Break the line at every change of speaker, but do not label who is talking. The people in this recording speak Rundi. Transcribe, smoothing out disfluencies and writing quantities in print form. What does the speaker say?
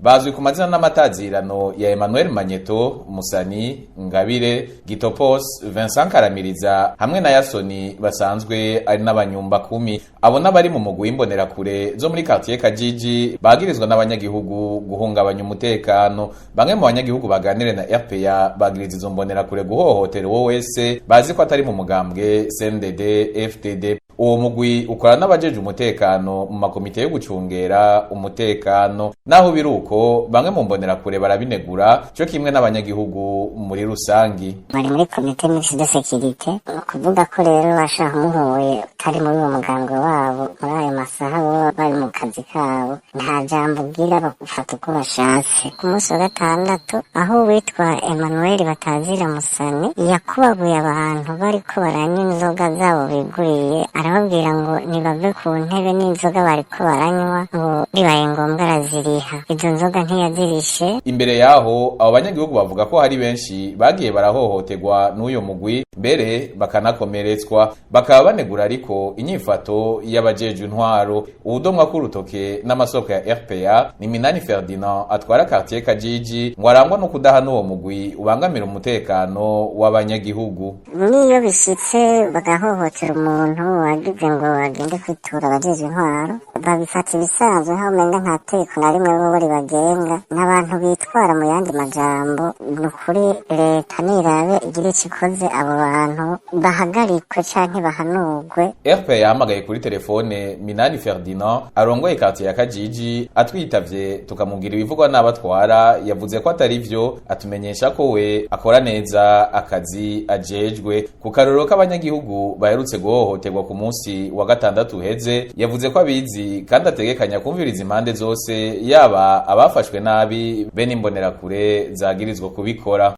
Bazwi ku mazina n'amatazirano ya Emmanuel Manyeto, Musani, Ngabire, Gitopos, Vincent Karamiriza hamwe na Yasoni, basanzwe ari n'abanyumba kumi. Abo n'abari mu mugwi w'imbonerakure zo muri quartier Kajiji, bagirizwa n'abanyagihugu guhungabanya umutekano. Bamwe mu banyagihugu baganire na RPA bagiriza izo mbonerakure guhohotera uwo wese bazi ko atari mu mugambwe CNDD FDD. Uwo mugwi ukora n'abajeje umutekano mu makomite yo gucungera umutekano. Naho biruko, bamwe mu mbonerakure barabinegura, co kimwe n'abanyagihugu muri rusangi.
Bari muri comité mixte de sécurité, ni ukuvuga ko rero bashaka umuhuye utari muri uwo mugambwe wabo, muri ayo masaha baba bari mu kazi kabo, nta jambo ubwira, bagufata uko bashatse. Ku munsi wa gatandatu, aho uwitwa Emmanuel Batazira Musani yakubaguye abantu bariko baranywa inzoga zabo biguriye, arababwira ngo nibave ku ntebe n'inzoga bariko baranywa, ngo bibaye ngombwa araziriha. Izo nzoga ntiyazirishe.
Imbere yaho, abo banyagihugu bavuga ko hari benshi bagiye barahohoterwa n'uyo mugwi, mbere bakanakomeretswa. Bakaba banegura ariko inyifato y'abajejwe intwaro. Uwudomwa k'urutoke n'amasoko ya RPA ni Minani Ferdinand atwara quartier Kajiji, ngo arangwa no kudahana uwo mugwi ubangamira umutekano w'abanyagihugu.
N'iyo bishitse bagahohotera umuntu wagize ngo agende kwitura abajejwe intwaro, babifata ibisanzwe nkaho umenga nta tegeko na rimwe bo ribagenga, n'abantu bitwara. Mu yandi majambo, ni ukuri leta nirabe igira ico ikoze, abo bantu bahagarikwe canke bahanurwe.
RPA yahamagaye kuri telefone Minani Ferdinand arongoye quartier ya Kajiji, atwitavye tukamubwira ibivugwa n'abatwara, yavuze ko atari vyo, atumenyesha ko we akora neza akazi ajejwe. Ku karorero k'abanyagihugu baherutse guhohoterwa ku munsi wa gatandatu uheze, yavuze ko abizi kandi ategekanya kumviriza impande zose, yaba abafashwe nabi be n'imbonerakure zagirizwa kubikora.